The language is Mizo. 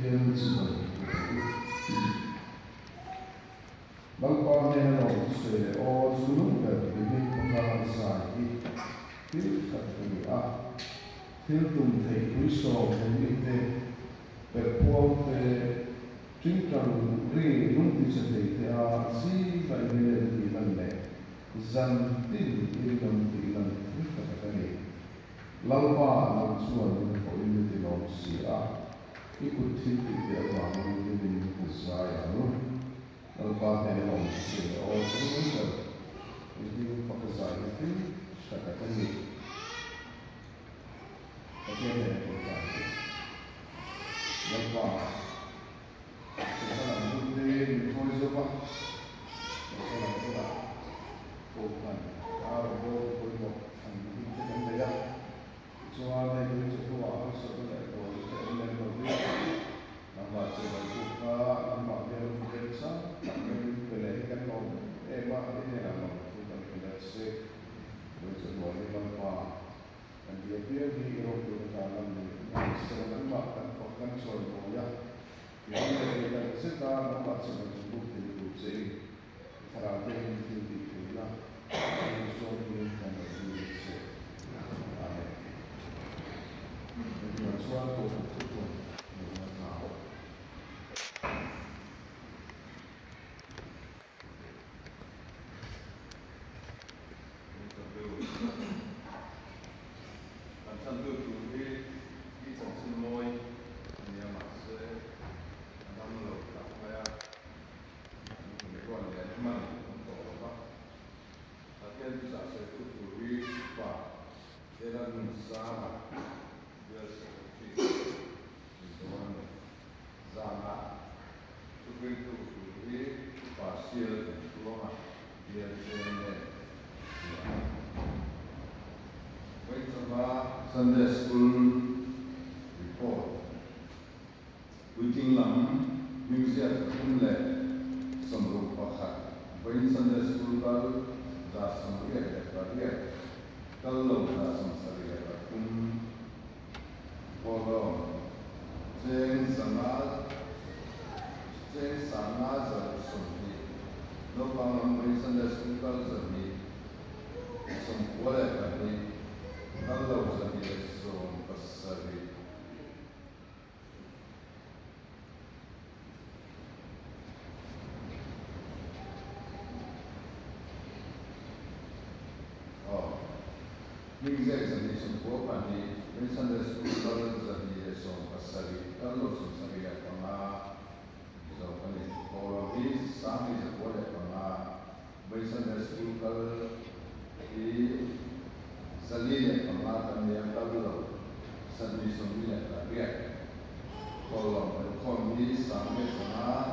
Pathian chibai buk ang u. Lalpa hnena lawm thusawi leh aw chu nung ber i hming faka zai hi thil khat a ni a. Thil tum theih pui sawm nei mite, perhpuang te, tingtang ri lungtichhe thei te a zinga i nilen tih lan leh zan tin i rinawm tih lan thil tha tak a ni. Lalpa nang chuan min hawhin mi ti lawm si a, i kut thil tih te avangin hlimin ka zai ang. Lalpa hnena lawm thusawi leh aw chu nung ber i hming faka zai hi thil tha tak a ni. Pathian hnena tawngtai ang. Lalpa, chawhma lam hun te min hruai zo va, chawhma lam hunah Kohhran a rawngbawltu pawimawh thlan hun te kan nei a. Tichuan, hei tui chawhnuah harsatna leh buaina te awm lem lovin, nangmah che kan puk kha nangmah bial veng sang tak mai min pe leh hi kan lawm em em a, i hnenah lawm thu kan hrilh a che. Tui chawhnuah hi Lalpa kan ti apiang hi i ropuina tan lam ni mahse nangmah kan fak kan chawi mawi a, i ram leh thei tak zet a nangmah che kan buk thei tur che in i thlarau te hian thil tih theihna i zawm hian kan lo zui leh che. Amen. Hetiang chuan Kohhran thupuan lo ngaithla ang. Kan chhantu tur hi i chanchin mawi a nia mahse a dam lo tak mai a, an kumkuan leh hman an tawh lo va. Pathian thuchah sawitu tur hi Pa Lalnunsanga Bial Secretary ni dawn a ni. Zanah thuhriltu tur hi Upa Sial Thantluanga Bial Chairman ni ang. Vawichawpa Sunday School Report Puitling lam hmingziak 361, vawiin Sunday School kal 88, kal lo 73. Thawhlawm cheng 500, cheng 520, naupang lam vawiin Sunday School kal 192, kal lo 117. Aw, hmingziak 194, vawiin Sunday School kal 117, kal lo 75 zawk a ni. Thawhlawm hi 9,905, vawiin Sunday School kal hi 405 kan nia, kal lo 128. Thawhlawm kan khawm hi 9,500.